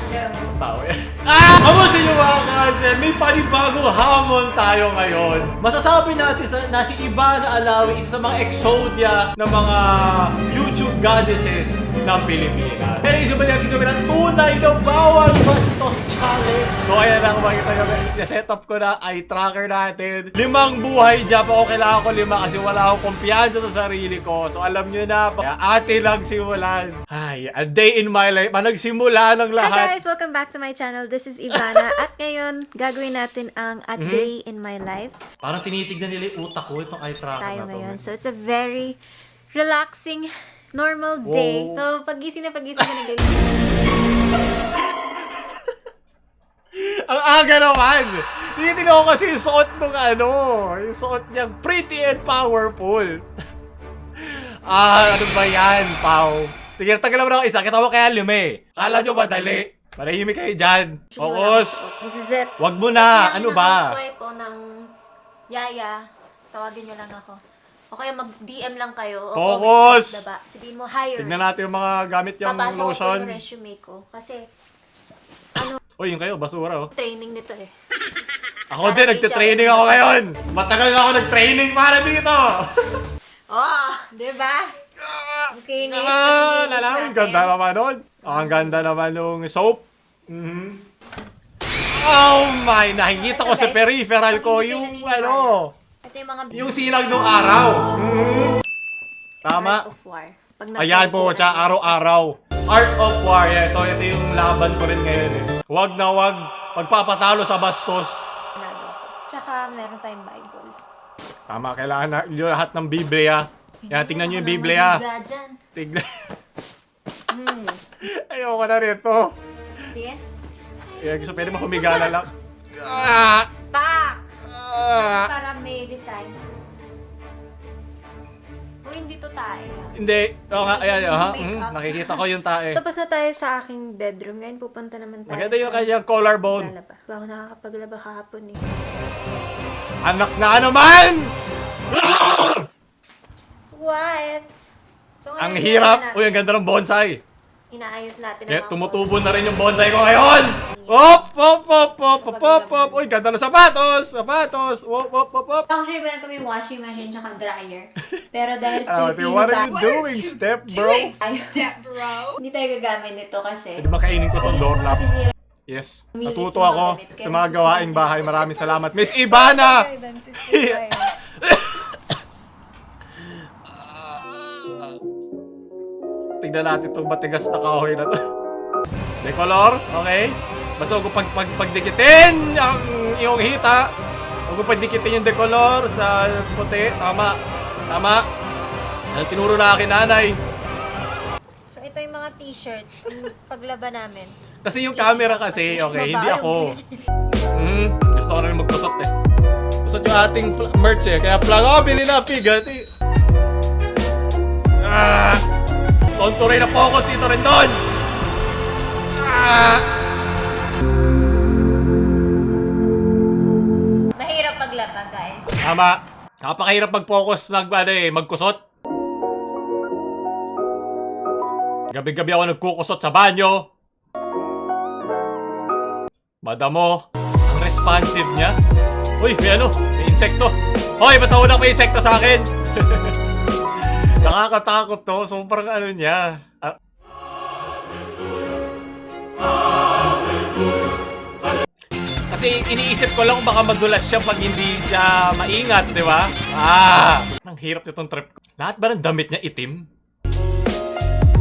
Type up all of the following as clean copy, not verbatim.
Tao yan. Ah! Kamusta niyo, mga cousin? May panibagong hamon tayo ngayon. Masasabi natin na si Ivana Alawi, isa sa mga exodia ng mga YouTube goddesses ng Pilipinas. Pero isa ba natin gawin ang tunay na bawal bastos challenge? So ayan na, kung makita nyo, set up ko na eye tracker natin. Limang buhay job ako, kailangan ko lima kasi wala akong kumpiyansa sa sarili ko. So alam nyo na, kaya ate lang simulan. Ay, a day in my life, nagsimula ng Hi lahat. guys! Welcome back to my channel. This is Ivana. At ngayon, gagawin natin ang A Day in My Life Parang tinitignan nila yung utak ko, itong eye tracker tayo na to. ngayon. So it's a very relaxing, normal day. Whoa. So pagising na pagising ko, nag- Ang aga naman! Tinitignan ko kasi yung suot nung ano, yung suot niyang pretty and powerful. Ah, ano ba yan, Pau? Sige, tagal naman ako isa. Kita mo kaya lima eh. Kala nyo madali. Manahimik kayo dyan. Focus! This is it. Wag mo na! Ano ba? Housewife o ng yaya, tawagin nyo lang ako. O kaya mag-DM lang kayo. O Focus! comment sa baba. Sabihin mo, hire. Tignan natin yung mga gamit yung Papasok ko lotion. yung resume ko. Kasi Uy, yun kayo, basura oh. training nito eh. Ako din, nagte-training ako ngayon. Matagal na ako nag-training para dito. Oh, di ba? Ang kinis. Ah, Ang lala, kinis ang natin. ganda naman nun. Ang ganda naman nung soap. Oh my, nakikita ko Ito, sa guys, peripheral ko pag hindi kayo yung naniniwala. ano, Ito yung mga yung sinag nung araw. Tama. Art of War. Pag Ayan po, nagtuturo tsaka araw-araw. Art of War, yeah, ito yung laban ko rin ngayon eh. Wag na wag magpapatalo sa bastos. Panalo ako. Tsaka meron tayong Bible. Tama, kailangan na yung lahat ng Biblia. Yan, tingnan nyo yung Biblia. Walang dyan. Tignan. Ayoko na rito. See? Yeah, gusto pwede mo humiga na lang. Ah! Pak! Ah! Para may design. Uy, hindi to tayo. Hindi. Oo nga, ayan, ha? Makeup. Nakikita ko yung tae. Tapos na tayo sa aking bedroom. Ngayon pupunta naman tayo Maganda yung sa kanyang collarbone. lalaba. Ba ako nakakapaglaba kahapon eh. Anak na naman! What? So, ngayon, Ang hirap. natin- Uy, ang ganda ng bonsai. Inaayos natin ang Yeah, mga tumutubo na rin yung bonsai ko ngayon! Op, op, op, op, op, op, op. Uy, ganda ng sapatos! Sapatos! Op, op, op, op. Actually, meron kami washing machine tsaka dryer. Pero dahil Ah, Pilipino what are you tayo, doing, step bro? Step bro. hindi tayo gagamit nito kasi Pwede ba kainin ko tong doorknob? Masisira. Yes. Umilit Natuto yung mga ako damit. Kaya sa mga susunod gawaing bahay. Maraming salamat. Miss Ivana! Tignan natin itong matigas na kahoy na to. Decolor, okay? Basta huwag ko pagdikitin ang iyong hita. Huwag ko pagdikitin yung decolor sa puti. Tama. Tama. Yan ang tinuro na akin nanay. So, ito yung mga t-shirt. Yung paglaba namin. Kasi yung camera kasi, okay, hindi Babae ako. yung Gusto ko rin magpusot eh. Pusot yung ating merch eh. Kaya plan, oh, bili na, pigati. Ah! Tonto rin ang focus dito rin doon! Ah! Mahirap paglaba, guys. Tama. Napakahirap mag-focus, ano eh, magkusot. Gabi-gabi ako nagkukusot sa banyo. Madamo, ang responsive niya. Uy, may ano, may insekto. Hoy, ba't ako may insekto sa akin? Nakakatakot to, sobrang ano niya. Ah. Kasi iniisip ko lang baka madulas siya pag hindi siya maingat, di ba? Ah! Ang hirap nitong trip ko. Lahat ba ng damit niya itim?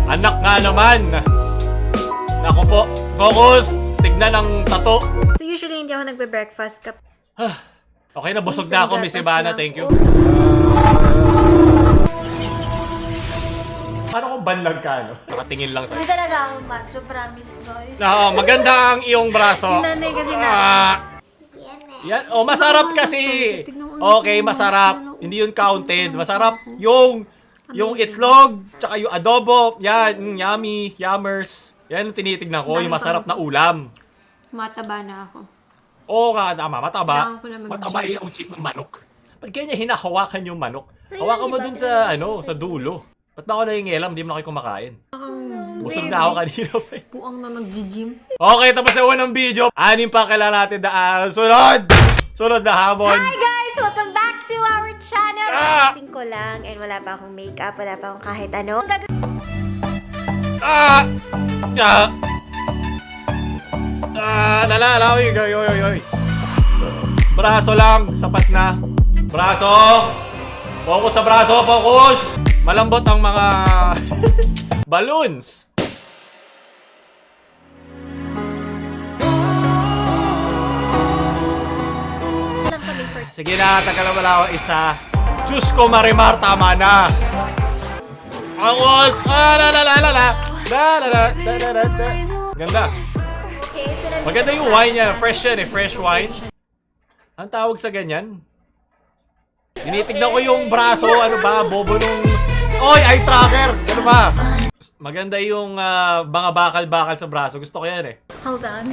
Anak nga naman! Nako po, focus! Tignan ang tato. So, usually, hindi ako nagbe-breakfast kapag Okay, nabusog na ako, Miss gatas Ivana. lang. Thank you. Paano kung banlag ka, no? Nakatingin lang Hindi sa'yo. talaga ako macho, promise, guys. Oo, maganda ang iyong braso. Yung nanay kasi namin. Ah! Yan, oh, masarap kasi. Okay, masarap. Hindi yun counted. Masarap yung itlog, tsaka yung adobo. Yan, yummy, yummers. Yan ang tinitignan ko, yung masarap na ulam. Mataba na ako. Oo ka, tama, mataba. Kailangan ko na mag-gym. Mataba yung chip ng manok. Ba't kanya hinahawakan yung manok? Hawakan mo dun sa, ano, sa dulo. Ba't ba ako nangingialam? Hindi mo na kayo kumakain. Busog na ako kanina pa eh. Buang na nag-gym. Okay, tapos na unang video. Anim pa kailangan natin daan. Sunod! Sunod na hamon. Hi guys! Welcome back to our channel! Ah! Gising ko lang and wala pa akong makeup, wala pa akong kahit ano. Ang gagawin Ah! Ah! Ah, lala, lala, oy, oy, oy, oy. Braso lang, sapat na. Braso! Focus sa braso, focus! Malambot ang mga balloons. lang kami for Sige na, tagal wala ako isa. Diyos ko, Marimar, tama na. Focus! Ah, la, la, la, la, la. La, la, la, la, la, la, la. Ganda. Okay, so nandito Maganda yung tayo wine niya. sa Fresh yan eh. Fresh wine. Ang tawag sa ganyan? Tinitignan ko yung braso. Ano ba? Bobo nung... Oy! Eye tracker! Ano ba? Maganda yung mga bakal-bakal sa braso. Gusto ko yan eh. Hold on.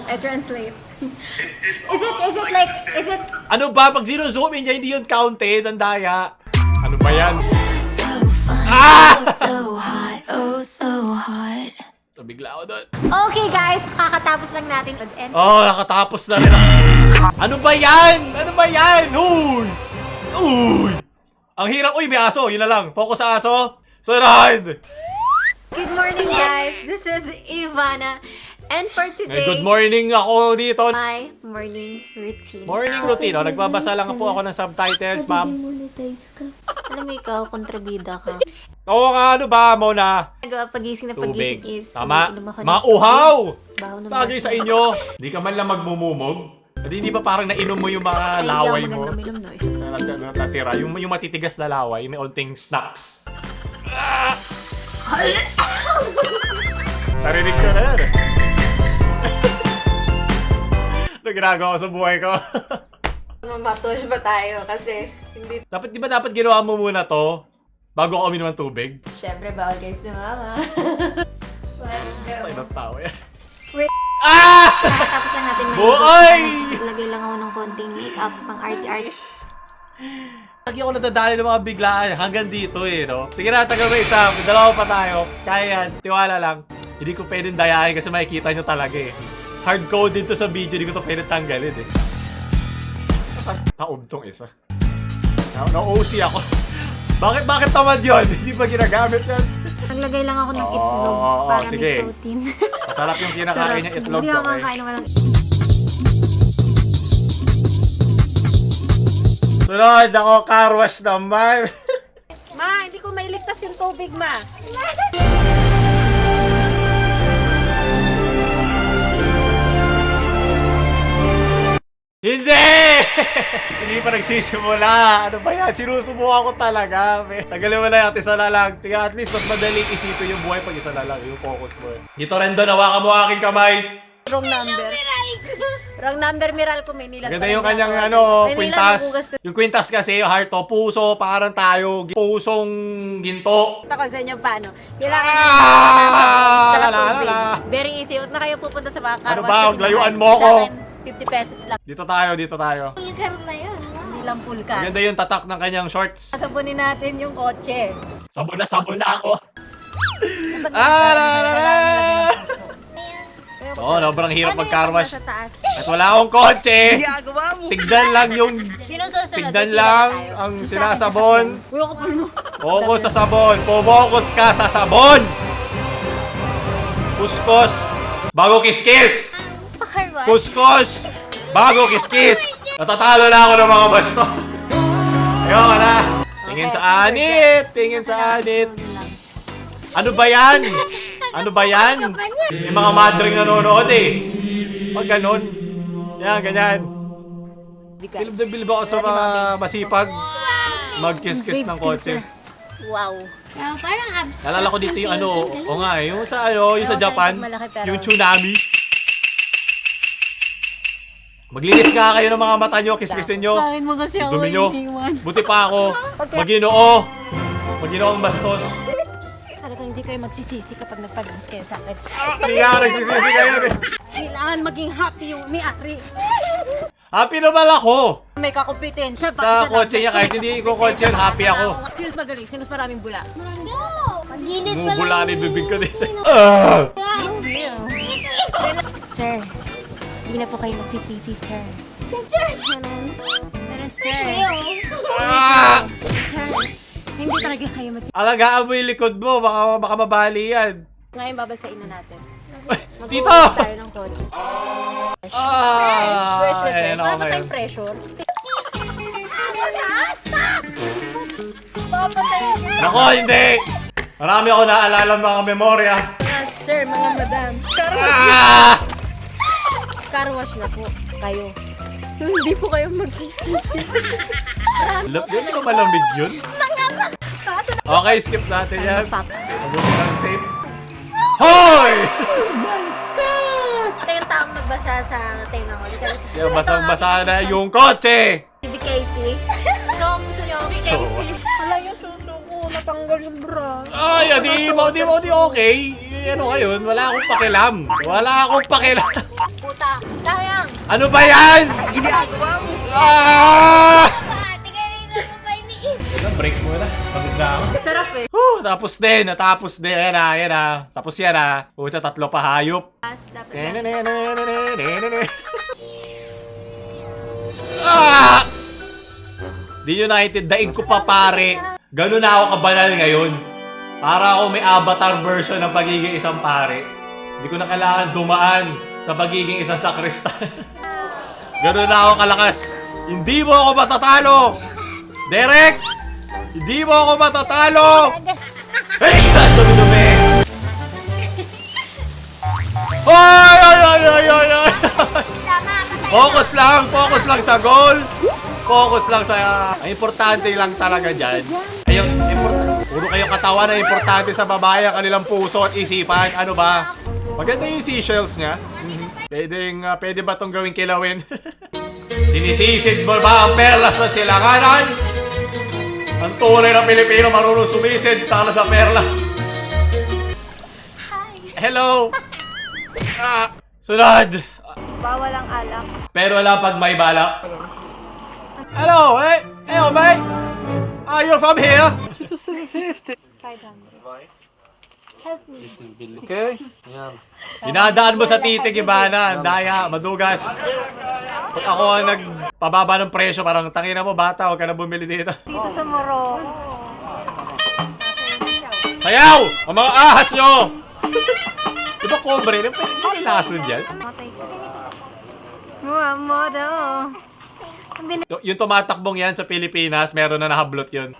I translate. Is it like, is it Ano ba? Pag zero-zoom in niya, hindi yun counted. Ang daya. Ano ba yan? So fun, Ah! oh so hot, oh so hot. Nabigla ako doon. Okay guys, kakatapos lang natin and Oh, nakatapos na rin. Ano ba yan? Ano ba yan? Uy! Uy! Ang hirap. Uy, may aso. Yun na lang. Focus sa aso. Sunod! Good morning guys. This is Ivana and for May today good morning ako dito. my morning routine. Morning routine. Oh, nagbabasa lang po ako ng subtitles, ma'am. Monetize ka. Alam mo ikaw, kontrabida ka. Oo nga, ano ba, Mona? Nagawa pagising na Tubig. pagising is Tama. umiinom ako ng Mauhaw! Baho ng Bagay sa inyo. Di ka man lang magmumumog. Hindi, di ba parang nainom mo yung mga Ay, hindi ako laway mo? maganda uminom, no? Natira. Yung matitigas na laway, may onting snacks. Ah! Narinig ko na yan eh. Ano ginagawa ko sa buhay ko? Mamatosh ba tayo? Kasi hindi... Dapat, di ba dapat ginawa mo muna to bago ako uminom ng tubig? Siyempre, bawal kayo sumama. Let's go. Tayo ng tao yan. Wait. Ah! Tapos lang natin maligo. Buoy! Lagay lang ako ng konting makeup pang arte-arte. Lagi ako nadadali ng mga biglaan hanggang dito eh, no? Sige na, tagal mo isa. Dalawa pa tayo. Kaya yan. Tiwala lang. Hindi ko pwedeng dayain kasi makikita nyo talaga eh. Hard-coded to sa video, hindi ko to pwedeng tanggalin eh. Taob tong isa. Na-OC ako. Bakit tamad yun? Hindi ba ginagamit yan? Naglagay lang ako ng Oo, itlog oo, para sige. may protein. Masarap yung kinakain niya itlog. Hindi ako Okay? makakain ng walang Sunod ako, car wash naman. Ma, hindi ko mailigtas yung tubig, ma. Hindi! Hindi pa nagsisimula. Ano ba yan? Sinusubukan ko talaga. Tagalin mo na yan, isa na lang. Sige, at least mas madaling isipin yung buhay pag isa na lang. Yung focus mo eh. Dito rin doon, hawakan mo aking kamay. Wrong number. Wrong number, Meralco, Manila. Maganda yung kanyang ano, Manila, kwintas. nagugas ko. Yung kwintas kasi, yung heart to, puso, parang tayo, pusong ginto. Ako sa inyo paano. Kailangan Ah! tsaka La, la, la, tubig. la. Very easy. Huwag na kayo pupunta sa mga car Ano wash ba? kasi Layuan mahal. mo ako. Sa akin, 50 pesos lang. Dito tayo, dito tayo. Yung car na yun. Hindi lang full car. Maganda yung tatak ng kanyang shorts. Sabunin natin yung kotse. Sabon na ako. Ah, la, la, la. Oo, sobrang hirap mag car wash. Sa taas. At wala akong kotse. Tignan lang yung Sino susunod? tignan Pipila lang na tayo. ang sinasabon. Uy, ako mo. Focus sa sabon. Focus ka sa sabon. Kuskos. Bago kiskis. Car wash. Kuskos. Bago kiskis. Natatalo na ako ng mga basto. Ayoko na. Tingin sa anit. Tingin sa anit. Ano ba yan? Ano ba yan? Yung mga madring nanonood eh. Pag ganun. Yan, ganyan. Bilib na bilib ako sa mga masipag magkiss-kiss ng kotse. Wow. Ah, parang abstract. Naalala ko dito yung ano, o nga eh, yung sa ano, yung sa Ewan ko Japan, saan malaki, pero- yung tsunami. Maglinis nga kayo ng mga mata nyo, kiss-kissin nyo. Bakit mo kasi ako Dumi nyo. iniwan? Buti pa ako. Maginoo. Maginoong bastos. Talagang hindi kayo magsisisi kapag nagpagans kayo sa akin. Hindi nga ako nagsisisi kayo eh. Kailangan maging happy yung may-ari. Happy naman ako. May kakompetensya. Sa kotse niya, kahit hindi ko kotse yun, happy ako. Sino mas magaling? Sino mas maraming bula? Go! Gilid pa Bumubula lang. na yung bibig ko dito. Ah! Sir, hindi na po kayo magsisisi, sir. Pero sir, Ah! sir, hindi talaga kayo magsisisi. Alagaan mo yung likod mo, baka mabali yan. Ngayon, babasain na natin. Tito! Mag-uwi tayo ng kotse. Ah! Fresh na fresh. Ayan Wala ako pa ngayon. tayong pressure. Stop! Nako, hindi! Marami ako naalala mga memorya. Mga sir, mga madam. Car wash, Ah! car wash na po kayo. Hindi po kayo magsisisi. Yun ba malamig yun? Okay, skip natin yan. Mabuti lang safe. Hoy! Ito yung taong nagbasa sa tenga ko. Yung basang-basa na yung kotse! BKC. So, kung gusto nyo, Jowa. Wala yung suso ko. Natanggal yung bra. Ay, di okay. Ano ngayon? Wala akong pakialam. Wala akong pakialam. Puta. Sayang. Ano ba yan? Ah! Ate, ko pa iniin. Break muna. Pagod na ako. Sarap eh. Whew, tapos din, natapos din. Ayan na, ayan na. Tapos yan na. Pucha, tatlo pa hayop. Dapat Ah! Di United, daig ko pa pare. Ganun na ako kabanal ngayon. Para ako may avatar version ng pagiging isang pare. Hindi ko na kailangan dumaan sa pagiging isang sakristan. Ganun na ako kalakas. Hindi mo ako matatalo! Derek! Hindi mo ako matatalo! Hey! Ang dumi-dumi! Ay! Ay! Ay! Ay! Ay! Ay! Focus lang sa goal. Focus lang sa... Ang importante lang talaga dyan. Ay, yung puro kayo katawan na importante sa babae ang kanilang puso at isipan. Ano ba? Maganda yung seashells niya. Pwede ba itong gawing kilawin? Sinisisid mo ba ang perlas ng silanganan? Ang tunay na Pilipino marunong sumisid para sa perlas. Hello! Ah, sunod! Bawal ang alak. Pero wala pag may balak. Hello, hey! Hey, oh, mate! Are you from here? Help me. Okay. Dinadaan mo sa titig, Ivana. Ang daya, madugas. Pag ako ang nagpababa ng presyo, parang tangina mo, bata, huwag ka na bumili dito. Dito sa Morocco. Sayaw! Ang mga ahas nyo! Di ba cobre? Di ba may lason dyan? Mama daw. Yung tumatakbong yan sa Pilipinas, meron na nahablot yun.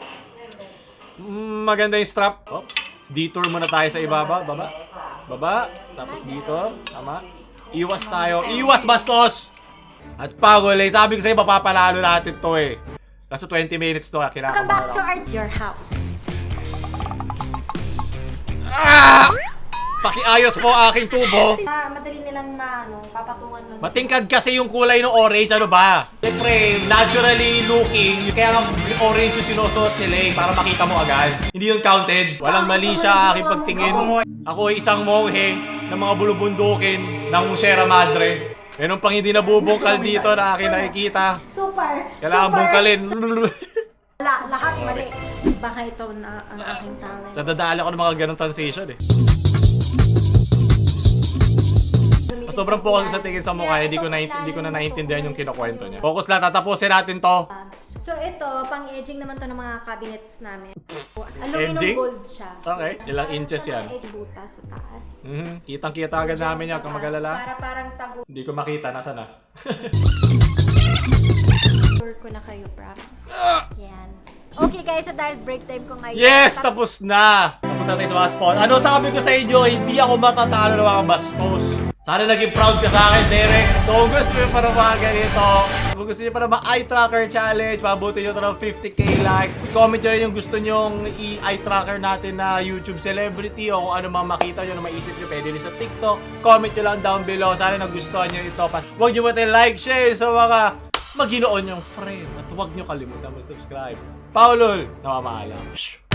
Maganda yung strap. Oh, detour muna tayo sa ibaba. Baba. Baba. Tapos dito. Tama. Iwas tayo. Iwas, bastos! At pagol eh. Sabi ko sa'yo, mapapalalo natin to eh. Kaso 20 minutes to. Welcome Kinakabahan back to ako. your house. Ah! Pakiayos po aking tubo. Ah, madali nilang maano, papatungan lang. Matingkad kasi yung kulay ng orange, ano ba? Siyempre, naturally looking, kaya nga orange yung sinusuot nila eh, para makita mo agad. Hindi yun counted. Walang mali siya aking pagtingin. Ako ay isang monghe ng mga bulubundukin ng Sierra Madre. Meron pang hindi nabubungkal dito na aking nakikita. Super! Kailangan super. bungkalin. Lahat mali. Baka ito na ang aking talent. Nadadali ako ng mga ganong transition eh. Sobrang focus sa tingin sa mukha, hindi ko na naiintindihan yung kinukwento niya. Focus lang, tatapusin natin to. So ito, pang-edging naman to ng mga cabinets namin. Aluminum Edging? gold siya. Okay, ilang inches yan? Edge butas sa taas. Kitang-kita agad namin yan, kung magalala. Para parang tago Hindi ko makita, nasa na? ko na kayo, promise. Yan. Okay guys, so dahil break time ko ngayon. Yes! Tapos na! Napunta tayo sa mga spawn. Ano sabi ko sa inyo? Hindi ako matatalo ng mga bastos. Sana naging proud ka sa akin, Derek. So kung gusto niyo pa ng mga ganito, kung gusto niyo pa ng mga eye tracker challenge, pabuti niyo ito ng 50K likes. Comment niyo rin yung gusto niyong i-eye tracker natin na YouTube celebrity o kung ano mang makita niyo na maisip niyo, pwede rin sa TikTok. Comment niyo lang down below. Sana nagustuhan niyo ito. Huwag niyo natin like, share sa mga maginoon yung friend. At huwag niyo kalimutan mag-subscribe. Paulol, namamaalam. Psh!